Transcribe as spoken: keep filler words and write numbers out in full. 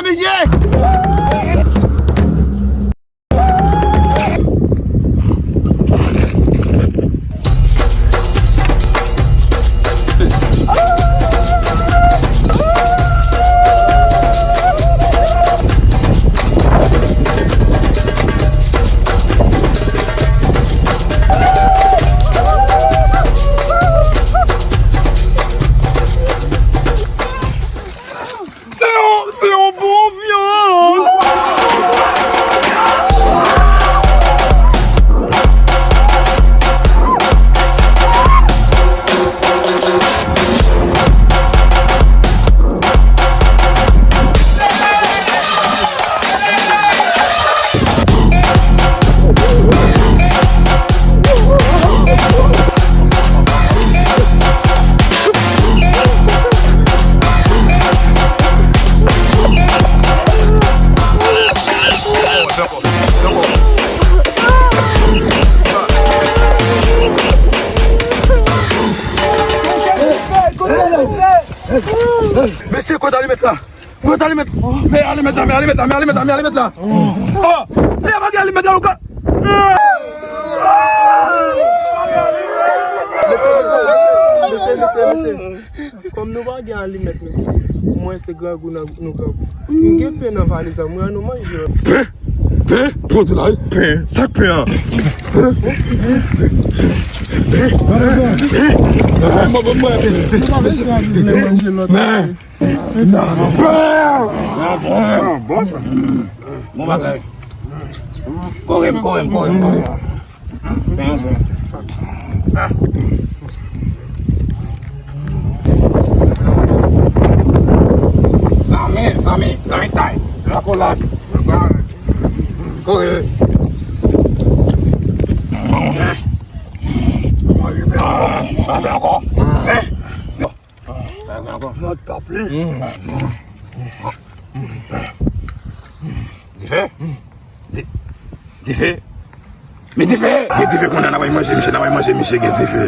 Mizye! Se yon, se yon bon vyann! Mesye, kote alimèt la? Kote alimèt? Men alimèt la, men alimèt la, men alimèt la, men alimèt la. Oh, men pa gen alimèt la, Louka. Mesye, mesye, mesye, mesye, mesye. Kòm nou pa gen alimèt, mesye, mwen se grangou nan nou grangou. M gen pen nan valiz la, mwen an nou manje. Pen? Pen? Poze la, wi. Pen? Sa k pen an? Pen? Pen? Bon, bon, bon, pen. Pen? Bon bagay. Kore m, kore m, kore m, kore m. Zanmi, zanmi, zanmi tay. Lakolad. Kore. Anpil ankò. Anpil ankò. Mòd pa plen. Dife. Di-, dife. Men dife! Gen dife kounye a, n ap manje misye, n ap manje misye, gen dife.